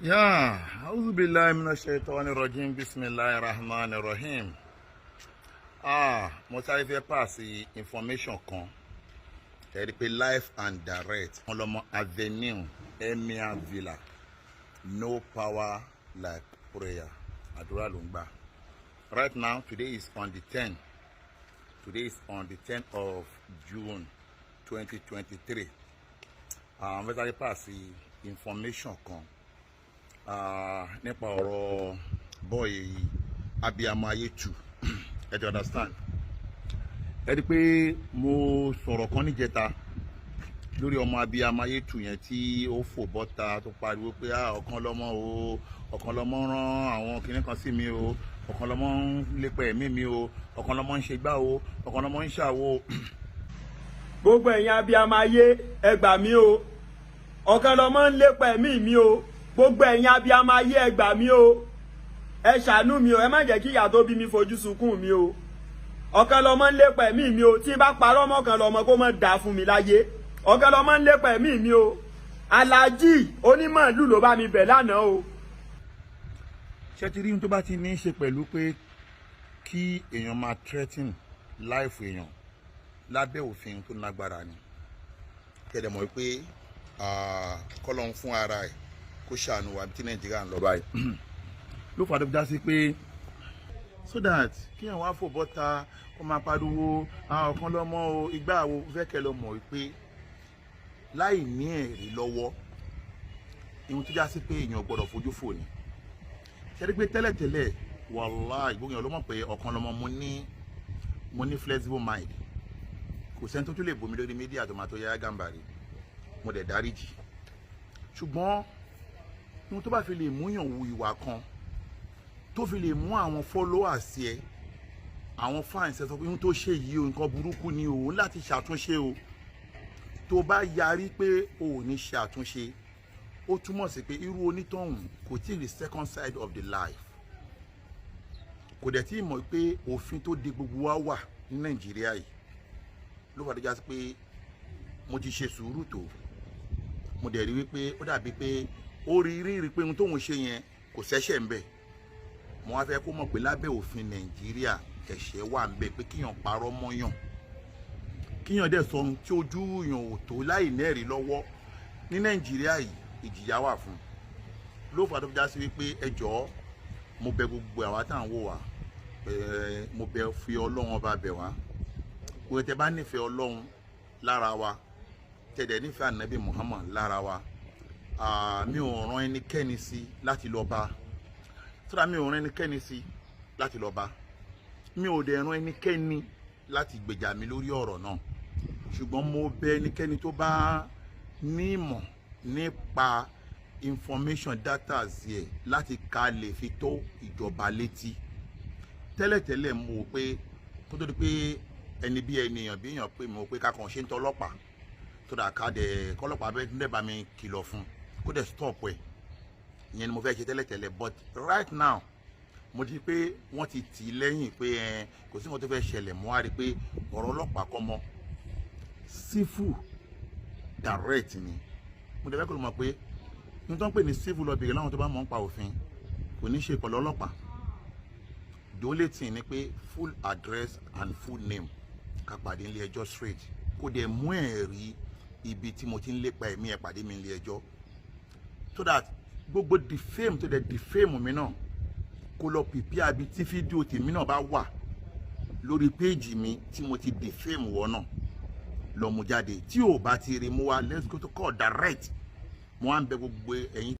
Ya, auzu billahi minash shaitani rajim, bismillahir rahmanir rahim. Ah, mo sáré fẹ́ pass information kan. Ẹ rí i pé live and direct, Ọlọ́mọ Avenue, Emir Villa, no power like prayer. Àdúrà ló ń gbà. Right now, today is on the 10. Today is on the 10 of June 2023. Ah, mo fẹ́ sáré pass information kan nípa ọ̀rọ̀ boy Abiyamọ Ayé 2. Ẹ ti understand. Ẹ rí i pé mo sọ̀rọ̀ kan níjẹta lórí ọmọ Abiyamọ Ayé 2 yẹn tí ó fò bọ́ta tó pariwo pé, "Ah, ọ̀kan lọ́mọ o, ọ̀kan lọ́mọ rán àwọn kinní kan sí mi o, ọ̀kan lọ́mọ ń lépa ẹ̀mí mi o, ọ̀kan lọ́mọ ń ṣe gbá o, ọ̀kan lọ́mọ ń ṣàwo." Gbogbo ẹ̀yin abiyamọ ayé, ẹ gbà mí o. Ọ̀kan lọ́mọ ń lépa ẹ̀mí mi o. Gbogbo ẹ̀yin abiyamọ ayé, ẹ gbà mí o, ẹ ṣàánú mi o. Ẹ má jẹ́ kí ìyá tó bí mi fojú sunkún mi o. Ọ̀kan lọ́mọ ń lépa ẹ̀mí mi o. Tí n bá parọ́ mọ́kàn lọ́mọ, kó má dà fún mi láyé. Ọ̀kan lọ́mọ ń lépa ẹ̀mí mi o. Aláàjì onímọ̀lú ló bá mi bẹ̀ lánàá o. Ṣé ti rí ohun tó bá ti ní í ṣe pẹ̀lú pé kí èèyàn máa threaten life èèyàn, lábẹ́ òfin tó lágbára ni. Kẹ́dẹ̀ mọ̀ pé kọ́lọ́n fún ara ẹ̀ kó ṣàánú wa tí Nàìjíríà ń lọ báyìí ló fà á tó fi já sí pé so that kí èèyàn wá fò bọ́ta kó máa pariwo àwọn kan lọ́mọ o, ìgbà wo fẹ́ kẹ́ lọ mọ̀ pé láì ní ẹ̀rí lọ́wọ́, ihun tó já sí pé èèyàn gbọ́dọ̀ fojú fò ni. Ṣe rí pé tẹ́lẹ̀tẹ́lẹ̀, wàláì, gbogbo èèyàn ló mọ̀ pé ọ̀kan lọ́mọ mo ní flexible mind. Kò sẹ́ni tó tún lè bomi lórí media tó máa tó Yahya Gambari. Mo dẹ̀ dáríjì. Ṣùgbọ́n ohun tó bá fi lè múyàn wu ìwà kan, tó fi lè mú àwọn followers ẹ, àwọn fans ẹ sọ pé ohun tó ṣe yìí o, nǹkan burúkú ni o, láti ṣàtúnṣe o, tó bá yarí pé o ò ní ṣe àtúnṣe, ó túmọ̀ sí pé irú onítọ̀hún kò tí ì rí second side of the life. Kò dẹ̀ tí ì mọ̀ pé òfin tó de gbogbo wa wà ní Nàìjíríà yìí. Ló fà tó já sí pé mo ti ṣe sùúrù tó, mo dẹ̀ rí wípé ó dàbí pé ó rí rí rí pé ohun tóun ṣe yẹn kò sẹ́ṣẹ̀ ń bẹ̀. Mo wá fẹ́ kó mọ̀ pé lábẹ́ òfin Nàìjíríà, ẹ̀ṣẹ̀ wà ń bẹ̀ pé kíyàn parọ́ mọ́yàn, kíyàn dẹ̀ sọ ohun tí ojú yàn ò tó láì nẹ́rìí lọ́wọ́ ní Nàìjíríà yìí, ìjìyà wà fún. Ló fà tó fi já sí wípé ẹ jọ̀ọ́, mo bẹ̀ gbogbo àwa tá à ń wò wá, mo bẹ̀, fi Ọlọ́run Ọba bẹ̀ wá. Wọ́n tẹ bá nífẹ̀ẹ́ Ọlọ́run lára wa, tẹ̀dẹ̀ nífẹ̀ẹ́ Ànábì Muhammad lára wa, mi ò rán ẹnikẹ́ni sí láti lọ bá sọ́dà. Mi ò rán ẹnikẹ́ni sí láti lọ bá. Mi ò dẹ̀ rán ẹnikẹ́ni láti gbèjà mi lórí ọ̀rọ̀ náà. Ṣùgbọ́n mo bẹ̀ ẹnikẹ́ni tó bá ní ìmọ̀ nípa information data yẹ láti ká lè fi tó ìjọba létí. Tẹ́lẹ̀tẹ́lẹ̀, mo wò pé kó tó di pé ẹni bí ènìyàn bí èèyàn pé mo pé ká kàn ṣe ń tọ́ ọlọ́pàá tó dà ká dẹ̀ kọ́lọ́pàá bẹ́ẹ̀ dẹ̀ bá mi kìlọ̀ fún kó dẹ̀ stop ẹ̀. Ìyẹn ni mo fẹ́ ṣe tẹ́lẹ̀tẹ́lẹ̀. But right now, mo ti pé wọ́n ti tì í lẹ́yìn pé ẹ kò sí nǹkan tó fẹ́ ṣẹlẹ̀. Mo wá rí i pé ọ̀rọ̀ ọlọ́pàá kọ́ mọ́, civil direct ni. Mo dẹ̀ fẹ́ kó ló mọ̀ pé ní tó ń pè ní civil, lọ bèrè láwọn tó bá mọ̀ ń pa òfin, kò ní ṣe pẹ̀lú ọlọ́pàá. The only thing ni pé full address and full name, ká pàdé nílé ẹjọ́ straight, kó dẹ̀ mú ẹ̀rí ibi tí mo ti ń lépa ẹ̀mí ẹ̀, pàdé mi nílé ẹjọ́, so that gbogbo defame tó dẹ̀ defame mi náà, kó lọ prepare ibi tí fídíò tèmi náà bá wà lórí péèjì mi tí mo ti defame wọ náà, lọ mú jáde. Tí ò bá ti rí mú wá, let's go to court direct. Mo wá ń bẹ gbogbo ẹ̀yin.